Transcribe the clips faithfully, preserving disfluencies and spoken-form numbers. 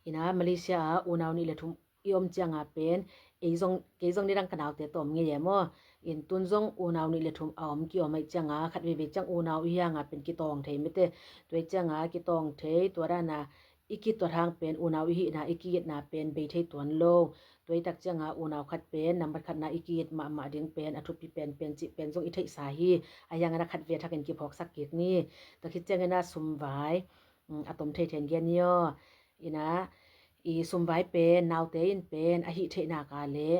Ina Malaysia ah unau nih le thum i om cianga pen, ei zong, kei zong nidang ka naute tawm ngei e maw. In tun zong unau nih le thum a om ki om aih cianga, khat veivei ciang unau i hianga pen kitawng thei mete. Tua i cianga kitawng thei, tua dana i kitot hang pen unau i hihna, i ki-itna pen bei thei tuan lo. Tua i tak cianga unau khat pen nambat khatna i ki-it mahmah ding pen a thupi penpen cih pen zong i theihsa hi. A hiangin a khat ve thakin kiphawksak kik ni. Tua khit ciangina sumvai, um, a tom thei thei in gen ni aw. Ina i sumvai pen naute in pen a hih theihnak a le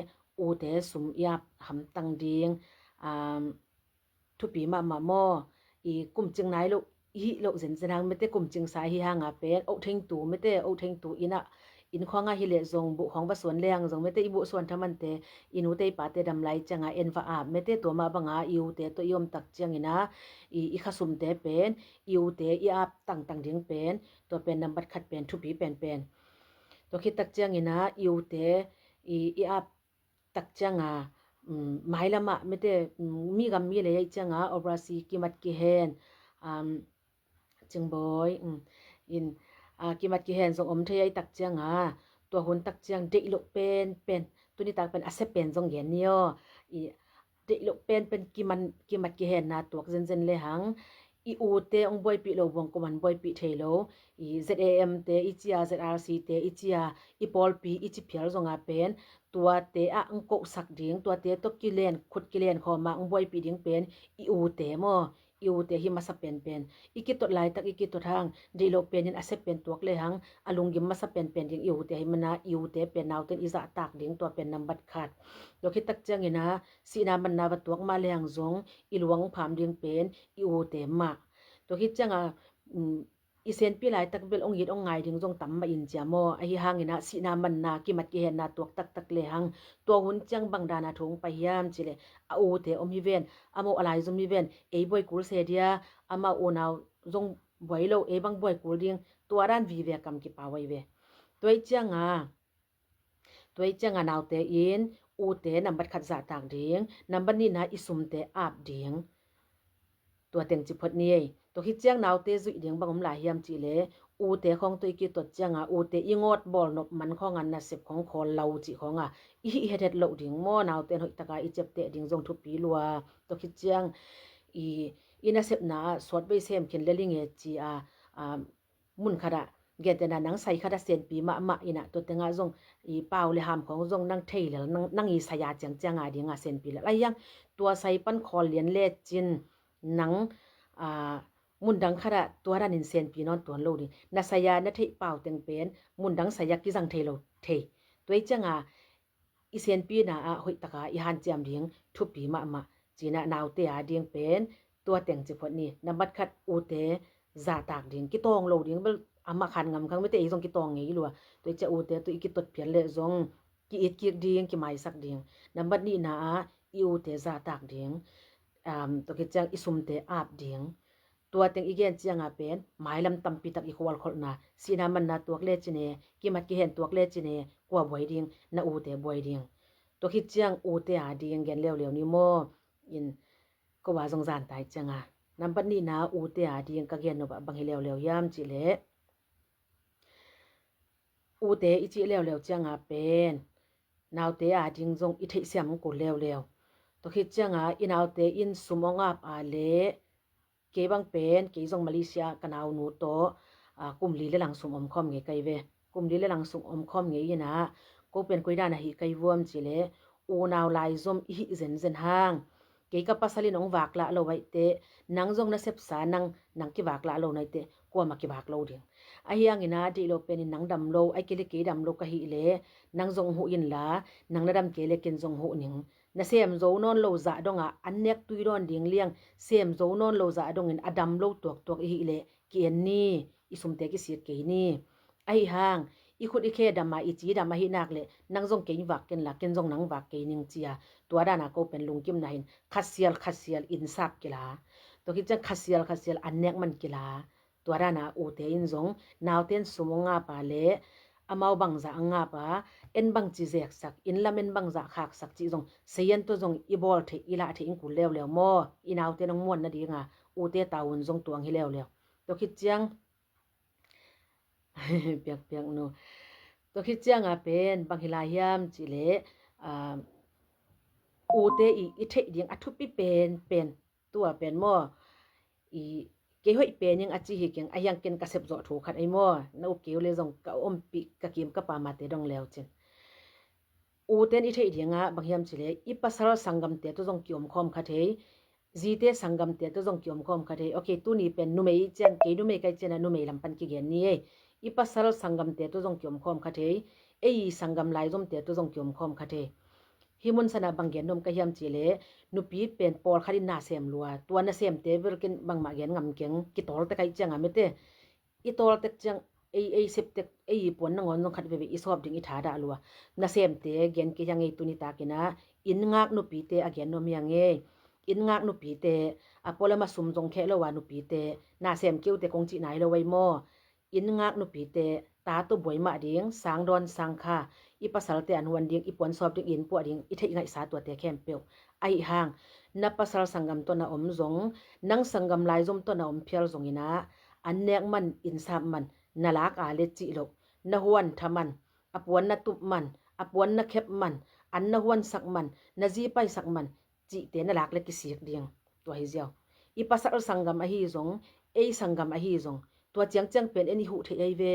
ute sum i ap hamtang ding, um, thupi mahmah maw. I kumcing nai loh i hih loh zenzen hang mete, kumcingsa i hih hanga pen oh thengtu mete, oh thengtu ina, inn khuanga hi leh zong buh khawng va suan leng zong mete, i buh suan thamante, i nute i pate dam lai cianga en va ap mete, tua mah banga i ute tawh i om tak ciangina i, i khasumte pen i ute i ap tangtang ding pen, tua pen nambat khat pen thupi penpen. Tua khit tak ciangina i ute i, i ap tak cianga, um, mailamah mete, um, mi gam mi lei aih cianga operasi kimat kihen, um, Cingbawi, um, in, ah, kimat kihen zong om thei aih tak cianga, tua hun tak ciang deih loh penpen, tuni tak pen a sia pen zong gen ni aw. I deih loh penpen kiman, kimat kihenna tuak zenzen le hang, i ute hong buaipih lo buang kuman buaipih thei lo. I Z A M te i cia, Z R C te i cia, i pawlpi i ci phial zonga pen tuate ah hong kohsak ding, tuate tawh kilen, khut kilen khawma hong buaipih ding pen i ute maw. I ute hi masa penpen. I kitot laitak i kitot hang deih loh penin a sia pen tuak le hang a lunggim masa penpen ding i ute hi mana, i ute pen nauten i zahtak ding, tua pen nambat khat. Tua khit tak ciangina sihna manna va tuak mah le hang zong i luang pham ding pen i ute mah. Tua khit cianga, um, i senpi laitak bel hong it hong ngai ding zong tam mah in cia maw. Ahi hangina sihna manna kimat kihenna tuak taktak le hang, tua hun ciang bang dana thu hong pai hiam cileh, a ute om hi ven, amau a laizom hi ven, ei buai kul se dia, amau unau zong buai lo, ei bang buai kul ding, tua dan vive kam kipau ahi ve. Tua i cianga, tua i cianga naute in ute nambat khat zahtak ding, nambat nihna i sumte ap ding. Tua teng ci phot ni ei. Tua khit ciang naute zuih ding bang om lai hiam cihleh, ute khawng tawh i kitot cianga ute i ngawt bawl nop man khawnga nasep khawng khawl lo cih khawnga i hih hethet loh ding maw, naute in hoih taka i ciapteh ding zong thupi lua. Tua khit ciang i, i nasepna ah suat vei sem khin le linge ci a, a, mun khatah, gentehna nang sai khatah senpi mahmah ina, tua tengah zong i pau le ham khawng zong nang thei lel, nang, nang i saya ciangcianga dinga senpi lel. Ahi hang tua sai pan khawl lian lecin nang, a, mundang khatah tua danin senpi nawn tuan lo ding. Na saya na theih pau teng pen mundang saya kizang thei lo thei. Tua i cianga i senpina ah hoih taka i hanciam ding thupi mahmah. Cina naute a ding pen tua teng ci phot ni. Nambat khat ute zahtak ding, kitawng lo ding bel amah khan ngam khang mete, ei zong kitawng ngei lua. Tua i cia ute tawh i kitot phial le zong ki-it kik ding, kimaisak ding. Nambat nihna ah i ute zahtak ding, um, tua khit ciang i sumte ap ding. Tua teng i gen cianga pen mailam tampi tak i khualkholhna, sihna manna tuak lecin e, kimat kihen tuak lecin e, kua buai ding, na ute buai ding. Tua khit ciang ute a ding gen leuleu ni maw. In ko a zong zan tai cianga, nambat nihna ute a ding ka gen nop ah bang hi leuleu hiam cihleh, ute i cih leuleu cianga pen naute a ding zong i theihsiam hong kul leuleu. Tua khit cianga i naute in sum hong ap a le, kei bang pen, kei zong Malaysia ka naunu tawh, a, kum li le lang sum om khawm ngei kai ve. Kum li le lang sum om khawm ngei ina, ko pen koi dan ahi kai vuam cileh, unau laizom i hih zenzen hang. Kei ka pasal in hong vaklah lo aih teh, nang zong na sepsa nang, nang kivaklah lo nai teh, kuamah kivak lo ding. Ahi hangina deih lo penin nang dam lo, ai kei le kei dam lo ka hih leh, nang zong huh inla, nang na dam kei le ken zong huh ning. Na sem zo nawn lo zah dongah an nek tui dawn ding liang, sem zo nawn lo zah dongin a dam lo tuaktuak i hih leh ki-en ni, i sumte kisik kei ni. Ahi hang i khut i khe dama i ci dam ahi nak leh, nang zong kei vak ken la, ken zong nang vak kei ning cia. Tua dana ko pen lungkimna hin khasial khasial in sap kila. Tua khit ciang khasial khasial an nek man kila. Tua dana ute in zong, naute in sum hong ngap a le, amau bangzah a ngap a, en bangci zeksak, inn lam en bangzah khaksak cih zong, sayan tawh zong i bawl theih, i lah theih in kul leuleu maw, i naute nong muan nadinga, ute taun zong tuang hi leuleu. Tua khit ciang, piakpiak nu. Tua khit cianga pen bang hi lai hiam cih leh, ute i, i theih ding a thupi pen pen tua pen maw, i kei hoih pen ing a ci hi keng, a hiang ken ka sep zawh thu khat ei maw, na uk keu le zong ka ompih ka kim ka pamate dong leu cin. Uten i theih dinga bang hiam cih leh i pasal sanggamte tu zong kiom khawm kha thei, zite sanggamte tu zong kiom khawm kha thei. Ok, tuni pen numei i cian, kei numei kai ciana numei lam pan kigen ni ei. I pasal sanggamte tu zong kiom khawm kha thei, ei sanggam laizomte tu zong kiom khawm kha thei. Hi mun sana bang gen nuam ka hiam cih leh nupi pen pawlkhat in na sem lua, tua na semte bel ken bangmah gen ngam keng, kitawl te kai cianga mete. I tawl tek ciang ei, ei sep tek, ei i puan nangawn zong khat veve i sawp ding i thadah lua. Na semte gen kei hiang ei, tuni takinah inn ngak nupite a gen nuam hiang ei. Inn ngak nupite, a pualam a sum zong kheh lo a nupite, na sem keute kong cih nai lo ei maw. Inn ngak nupite ta tawh buai mah ding, sang dawn sang kha, i pasalte an huan ding, i puan sawp ding, i inn puah ding, i theih ngaihsa tuate khempeuh. Ahi hang na pasal sanggam tawh na om zong, nang sanggam laizom tawh na om phial zonginah an nek man, inn sap man, na lak a le cih loh, na huan tha man, a puan na tup man, a puan na khep man, an na huansak man, na zi paisak man, cihte na lak le kisik ding. Tua hi ziau. I pasal sanggam ahi zong, ei sanggam ahi zong, tua ciangciang pen en i huh theih ei ve.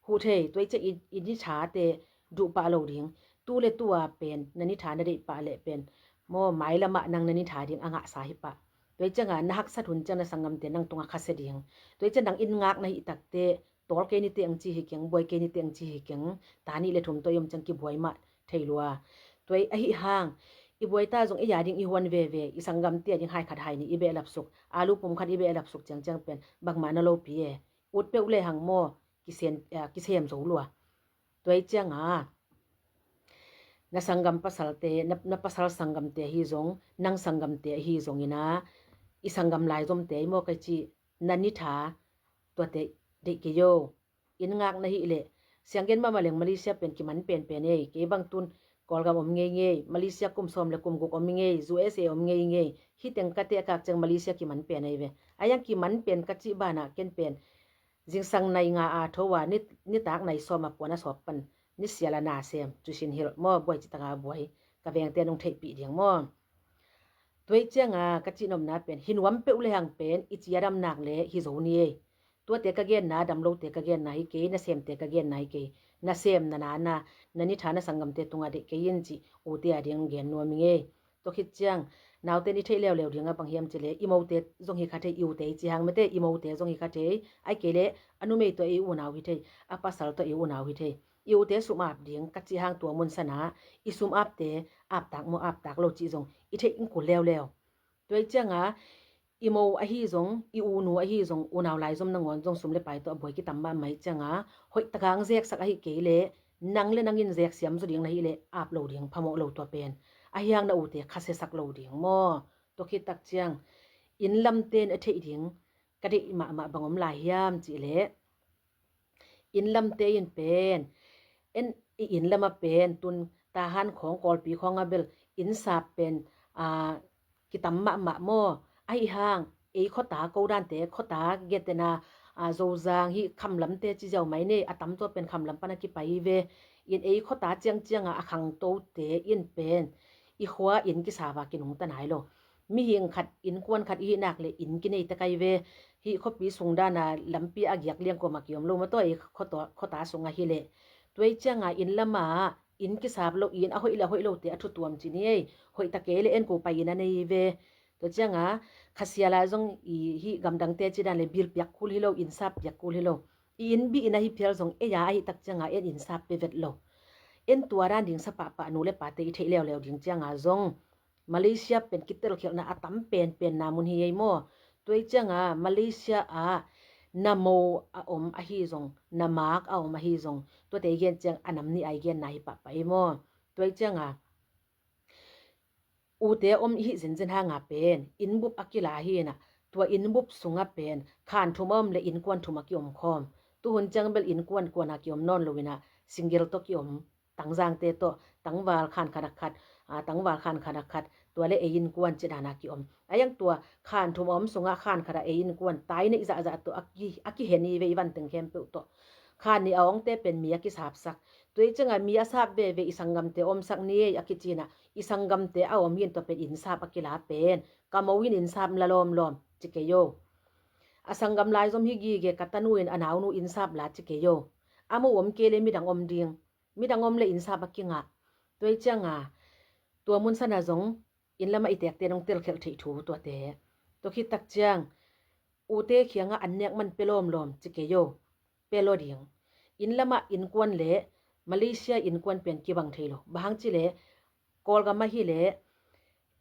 Huh thei, tua i ciang i, i ni thate duh pah lo ding. Tu le tua pen na ni tha na deih pah leh pen maw, mailamah nang na ni tha ding a ngahsa hi pah. Tua i cianga na haksat hun ciang na sanggamte nang tunga khasia ding. Tua i ciang nang inn ngak na hih takte tawl kei nite ang ci hi keng, buai kei nite ang ci hi keng. Ta nih le thum tawh i om ciang kibuai mah thei lua. Tua i ahi hang i buai ta zong ei a ding i huan veve, i sanggamte a ding hai khat hai nih i behlap suk, alu pum khat i behlap suk ciangciang pen bangmah na lopi e. Ut peuh le hang maw, kisem, kisem zo lua. Tua i cianga na sanggam pasalte, na, na pasal sanggamte ahi zong, nang sanggamte ahi zongina, i sanggam laizomte i maw kai ci, na ni tha tuate deih kei o. Inn ngak na hih leh, sianggen mahmah leng Malaysia pen kiman penpen ei, kei bang tun Kawlgam om ngei ngei, Malaysia kum sawm le kum guk om ngei, U S A om ngei ngei, hi teng ka teh a kak ciang Malaysia kiman pen ei ve. A yang kiman pen ka cih banah ken pen zingsang nai nga a tho a, ni, nitak nai sawm a puan a sawp pan, ni sial a na sem, cusin hilh maw, buai citaka buai, ka vengte nong theihpih ding maw. Tua i cianga ka cihnopna pen hi nuam peuh le hang pen i ciadamnak le hi zo ni ei. Tuate ka genna, dam lote ka genna hi kei, na semte ka genna hi kei. Na sem, na nana, na ni tha na sanggamte tunga deih kei in cih ute a ding gen nuam ing ei. Tua khit ciang naute ni theih leuleu dinga bang hiam cih leh i mote zong hi kha thei, i ute i ci hang mete, i mote zong hi kha thei. Ai kei leh a numei tawh i unau hi thei, a pasal tawh i unau hi thei. I ute sum ap ding ka cih hang tua mun sana i sum apte aptak maw aptak lo cih zong i theih in kul leuleu. Tua i cianga i mo ahi zong, i unu ahi zong, unau laizom nangawn zong sum le pai tawh a buai kitam mahmah i cianga hoih taka ang zeksak ahi kei leh nang le nangin zeksiam zaw ding na hih leh ap lo ding phamawh lo tua pen. Ahi hang na ute khasiasak lo ding maw. Tua khit tak ciang inn lamte in a theih ding ka deih mahmah bang om lai hiam cih leh, inn lamte in pen en i inn lama pen tun Tahan khawng Kawlpi khawnga bel inn sap pen kitam mahmah maw. Ahi hang ei khuata ko dante, khuata getena Zozang hi kham lamte ci ziau mai nei, a tam tua pen kham lam pana kipai hi ve. In ei khuata ciangcianga a khangtote in pen i khua inn kisava kinungta nai lo. Mihing khat innkuan khat i hihnak le inn kinei ta kai ve. Hih khuapi sung dana lampi a giak liangkuama kiom lo maw, tua i khuata, khuata sunga hileh. Tua i cianga inn lama inn kisap lo, inn a hoih le a hoih lote a thutuam ci ni ei. Hoih ta kei le en ko pai inn a nei ve. Tua cianga khasia lai zong i hih gamdangte cidan le bil piak kul hi lo, inn sap piak kul hi lo. I inn bih inn ahi phial zong ei a ahi tak cianga en inn sap pe vet lo. En tua dan ding sa pahpah nu le pate i theih leuleu ding cianga zong Malaysia pen kitelkhialhna a tam penpenna mun hi ei maw. Tua i cianga Malaysia ah na mo a om ahi zong, na mak a om ahi zong, tuate i gen ciang a nam nih a i genna hi pahpah ei maw. Tua i cianga ute om i hih zenzen hanga pen innbup a kila hi inah, tua innbup sunga pen khan thum a om le innkuan thum a kiom khawm. Tuhun ciang bel innkuan kuana kiom nawn lo inah, single tawh kiom, tangzangte tawh, tangval khan khat a khat, tangval khan khat a khat, tua le ei innkuan ci dana kiom. A yang tua khan thum a om sunga khan khat a ei innkuan tai neih zahzah tawh a ki, a kihen i ve i vanteng khempeuh tawh. Khan nih a awngte pen mi a kisapsak. Tua hi cianga mi a sap veve i sanggamte omsak ni ei a kici inah, i sanggamte a om hi in tua pen innsap a kila pen, ka mo in innsap la lawmlawm ci kei o. A sanggam lai zom hi gige, ka tanu in a naunu innsap la ci kei o. A mo om kei le midang om ding. Midang om le innsap a kingah. Tua hi cianga tua mun sana zong inn lamah i tekte nong telkhelh theih thu tuate. Tua khit tak ciang ute khiangah an nek man pia lawmlawm ci kei o. Pia lo ding. Inn lamah innkuan le Malaysia innkuan pen kibang thei lo. Bang hang ci le Kawlgam ahi le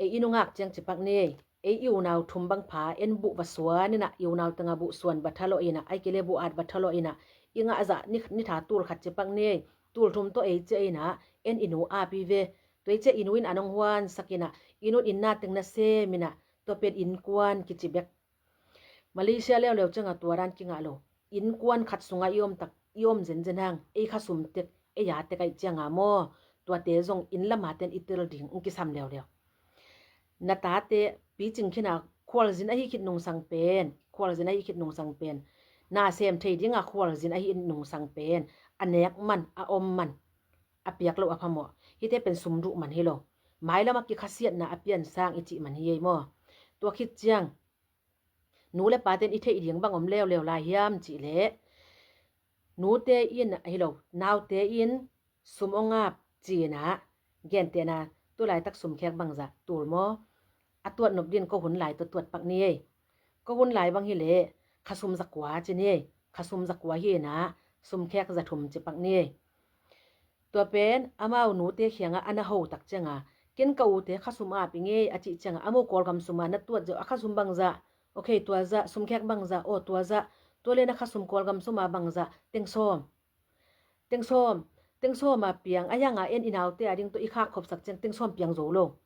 ei i nungak ciang cipak ni ei. Ei i unau thum bang pha en buh va suan inah, i unau tengah buh suan va thalawh inah, ai kei le buh at va thalawh inah, i ngah zah ni, ni tha tul khat cipak ni ei. Tul thum tawh ei cia inah en i nu api ve. Tua ei cia i nu in a nong huansak inah, i nun inn na teng na sem inah, tua pen innkuan kici bek. Malaysia leuleu cianga tua dan kingah lo. Innkuan khat sunga i om tak, i om zenzen hang, ei khasum tek, ei a tek aih cianga maw, tuate zong inn lama ten i tel ding ong kisam leuleu. Na tate picing khina khualzin ahi khit nungsang pen, khualzin ahi khit nungsang pen, na sem thei dinga khualzin ahi nungsang pen, a nek man, a om man, a piak lo a phamawh. Hite pen sum duh man hi lo. Mailama kikhasiatna a piansang i cih man hi ei maw. Tua khit ciang nu le paten i theih ding bang om leuleu lai hiam cih leh, nute in hi lo, naute in sum ong ap cinah, gentehna, tulaitak sumkhek bangzah tul maw? A tuat nop din ko hun lai tawh tuat pak ni ei. Ko hun lai bang hi leh khasum zakua ci ni ei. Khasum zakua hi inah sumkhek zathum ci pak ni ei. Tua pen amau nute khiangah a na ho tak cianga, ken ka ute khasum ap i ngei a cih cianga, a mo Kawlgam suma na tuat zeuh a khasum bangzah, okay, tua zah, sumkhek bangzah, aw tua zah, tua le na khasum Kawlgam suma bangzah, teng sawm. Teng sawm, teng sawm a piang a hianga en i naute a ding tawh i khak khopsak ciang teng sawm piang zo lo.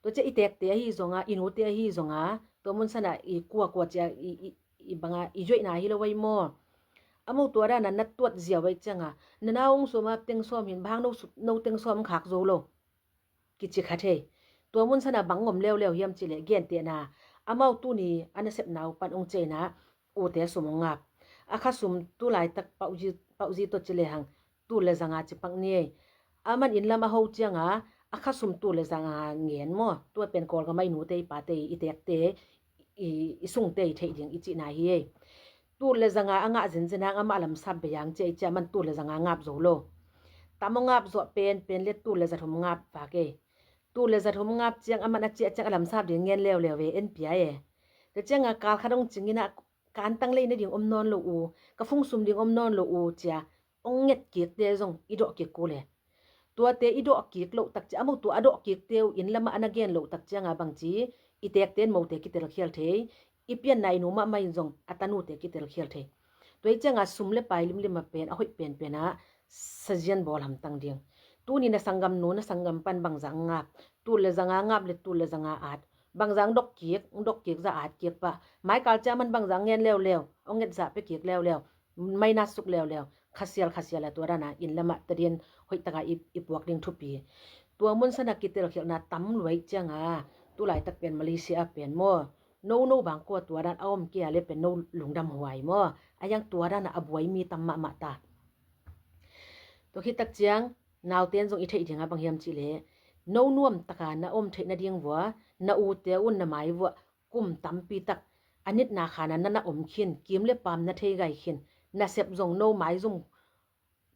Tua ciah i tekte ahi zonga, i nute ahi zonga, tua mun sana i kuakua cia i, i, i banga i zuaihna hi lo ai maw? A mo tua dana na tuat ziau ai cianga, na nau ong sawma teng sawm hin bang no, no teng sawm khak zo lo. Kici kha thei. Tua mun sana bang om leuleu hiam cih leh gentehna, amau tuni a nasepna uh pan ong ceina ute sum ong ap. A khasum tulaitak pauhzi, pauhzi tawh ci lehang tul le zanga ci pak ni ei. A man inn lam a ho cianga a khasum tul le zanga ngen maw? Tua pen Kawlgam a i nute i pate i tekte i, i sungte i theih ding i cihna hi ei. Tul le zanga a ngah zenzen hang amah lamsap bei ang cia i cia man tul le zanga ngap zo lo. Tam ong ap zawh pen pen le tul le zathum ngap vak ei. Tul le zathum ngap ciang a man a ciah ciang a lamsap ding ngen leuleu ve en pia e. Tua cianga kal khat ong cing inah ka antang lei nading om nawn lo uh, ka fungsum ding om nawn lo uh cia ong nget kikte zong i dawh kik kul e. Tuate i dawh kik loh tak cia a mo tua a dawh kikte uh inn lamah a na gen loh tak cianga bangci i tekte in mote kitelkhial thei, i pianna i nu mahmah in zong a tanute kitelkhial thei. Tua hi cianga sum le pai limlim a pen a hoih penpenah sazian bawl hamtang ding. Tuni na sanggam nu na sanggam pan bangzah ngap, tul le zanga ngap le tul le zanga at, bangzah dok kik, dok kik zah at kik pah. Maikal cia man bangzah ngen leuleu, ong nget zah pe kik leuleu, mai na suk leuleu. Khasial khasial a tua dana inn lamah tadin hoih taka i, i puak ding thupi. Tua mun sana kitelkhialhna tam luai cianga tulaitak pen Malaysia a pen maw? No no bang kua tua dan a om kia le pen no lungdam huai maw? A yang tua dana a buai mi tam mahmah ta. Tua khit tak ciang naute in zong i theih dinga bang hiam cih leh, no nuam taka na om theih nading vua, na ute un na mai vua kum tampi tak a nitna khana na na om khin, kim le pam na thei gai khin, nasep zong no maizum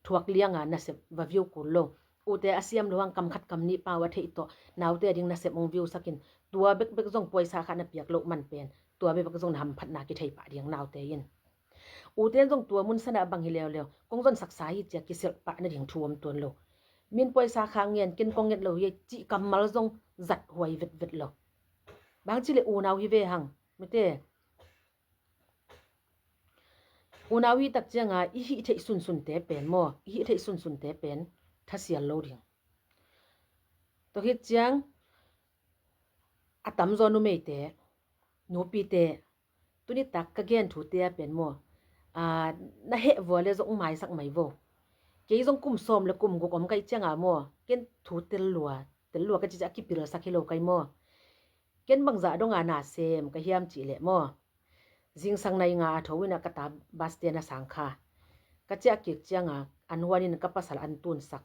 thuak lianga nasep va view kul lo. Ute a siam lo hang kam khat kam nih pau a theih tawh naute a ding nasep ong view sakin, tua bekbek zong puaisa khat na piak loh man pen tua bekbek zong na hamphatna kithei pah ding naute in. Ute in zong tua mun sana bang hi leuleu, kong zon saksa hi cia kiselh pah nading thu om tuan lo. Min puaisa kha ngen ken kong nget lo hi cih kammal zong zat huai vetvet lo. Bang cih le unau hi ve hang mite. Unau hi tak cianga i hih theih sunsunte pen maw, i hih theih sunsunte pen thasial lo ding. Tua khit ciang a tamzaw numeite, nupite, tunitak ka gen thute a pen maw, a, na heh vua le zong maisak mai vo. Kei zong kum sawm le kum guk om kaih cianga maw, ken thu tel lua, tel lua ka cih ciah a kipilsak hi lo kai maw? Ken bangzah donga na sem ka hiam cih leh maw, zingsang nai nga a tho inah ka ta baste na sang kha. Ka ciah kik cianga an huan in ka pasal an tunsak.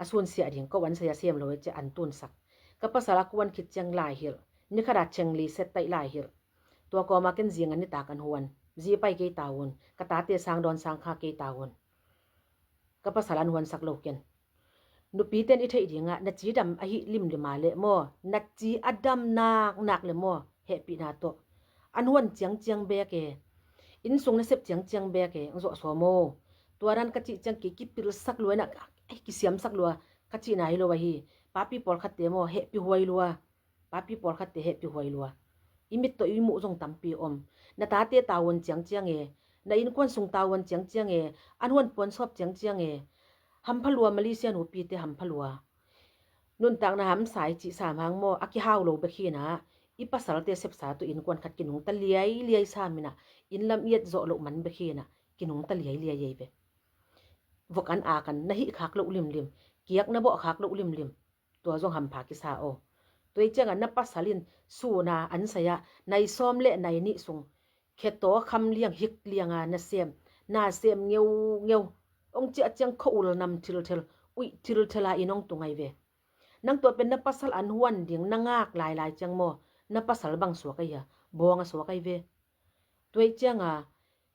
A sunsiah ding ko an saya sem lo e ciah an tunsak. Ka pasal a kuan khit ciang laihilh, ni khat a cheng li set taih laihilh. Tua kawma ken zinga nitak an huan. Zi pai kei ta un, ka tate sang dawn sang kha kei ta un. Ka pasal an huansak lo ken. Nupiten i theih dingah na ci dam ahi limlima le maw, na ci a dam naknak le maw, hehpihna tawh an huan ciangciang bek e. Innsung nasep ciangciang bek e, ang zawh sawm aw. Tua dan ka cih ciang kei kipilsak lua inah, eh, kisiamsak lua ka cihna hi lo ahi. Papi pawlkhatte maw, hehpih huai lua. Papi pawlkhatte hehpih huai lua. I mit tawh i muh zong tampi om. Na tate tavuan ciangciang e, na innkuan sung tavuan ciangciang e, an huan puansawp ciangciang e. Hampha lua, Malaysia nupite hampha lua. Nuntakna hamsa i cih sam hang maw, a kihau lo bek hinah, i pasalte sepsa tawh innkuan khat kinungta liailiai sam inah, inn lam i et zawh loh man bek hinah, kinungta liailiai ei ve. Vok an ak an na hih khak loh limlim, kiak na bawh khak loh limlim. Tua zong hampha kisa aw. Tua i ciangah na pasal in suna an sai-ah nai sawm le nai nih sung khetaw kham liang hik lianga na sem, na sem ngeungeu. Ong ciah ciang khua ul nam thilthel, uih thilthela in ong tung ai ve. Nang tua pen na pasal an huan ding na ngak lailai ciang maw, na pasal bang suak ai hia? Bawng a suak ai ve. Tua i cianga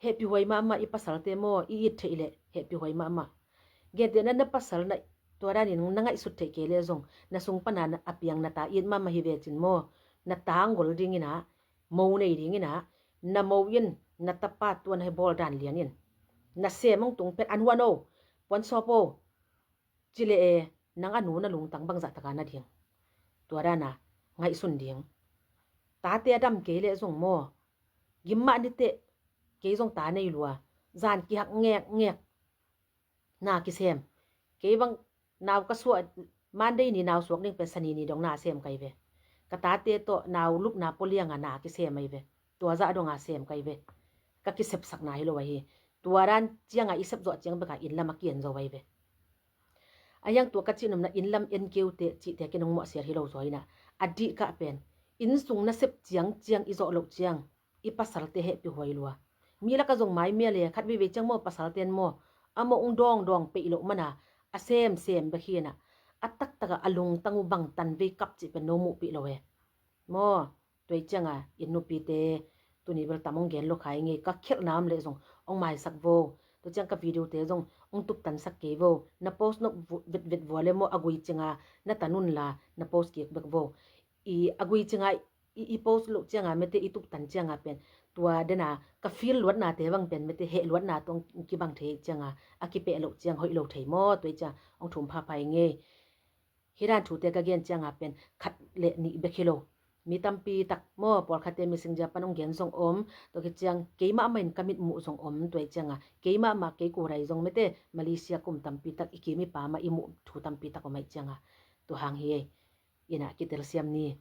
hehpih huai mahmah i pasalte maw, i it theih leh hehpih huai mahmah. Gentehna na pasal na tua danin na ngaihsut theih kei leh zong na sung pana a piang na ta it mahmah hi vecin maw, na ta ngol dinginah, mo nei dinginah, na mo in na tapa tuan hei bawl dan lianin na sem hong tung pet an huan o, puan sawp o. Ci leh e, nang a nu na lungtang bangzah taka na ding? Tua dana ngaihsun ding. Tate a dam kei leh zong maw, gim mah niteh, kei zong ta nei lua, zan kihak ngekngek, na kisem. Kei bang nau ka suah, Monday ni nau suak ding pen Sani ni dong na sem kai ve. Ka tate tawh nau lupna pua lianga na kisem ai ve. Tua zah donga sem kai ve. Ka kisepsakna hi lo ahi. Tua dan cianga i sepzawh ciang beka inn lam a kian zo ai ve. A hiang tua ka cihnopna inn lam en keute cihte ken hong mawhsiat hi lo zaw inah, a dih kah pen, innsung nasep ciangciang i zawh loh ciang i pasalte hehpih huai lua. Mi laka zong mai mia le khat veivei ciang maw pasalten maw, a mawh ung dawngdawng peih loh mana, a semsem bek hinah, a taktakah a lungtang uh bangtan vei kap cih pen no muhpih lo e. Maw, tua i cianga inn nupite, tuni bel tam ong gen lo khai ngei, ka khelhna om leh zong ong maisak vo. Tua ciang ka videote zong ong tuptansak kei vo. Na post nop vetvet vua le maw, a gui cinga na tan unla na post kik bek vo. I a gui cinga i, i post loh cianga mete i tuptan cianga pen, tua dena ka feel luatnate bang pen mete heh luatna tawh ong kibang thei cianga a kipeh loh ciang hoih lo thei maw, tua i ciang ong thum phapha i ngei. Hi dan thute ka gen cianga pen khat le nih bek hi lo. Mi tampi tak maw, pawlkhatte Messenger pan ong gen zong om, tua khit ciang keimah mah in ka mit muh zong om, tua i cianga keimah mah kei kurai zong mete Malaysia kum tampi tak i kim i pamah i muh thu tampi tak om aih cianga. Tua hang hi ei. Inah kitelsiam ni.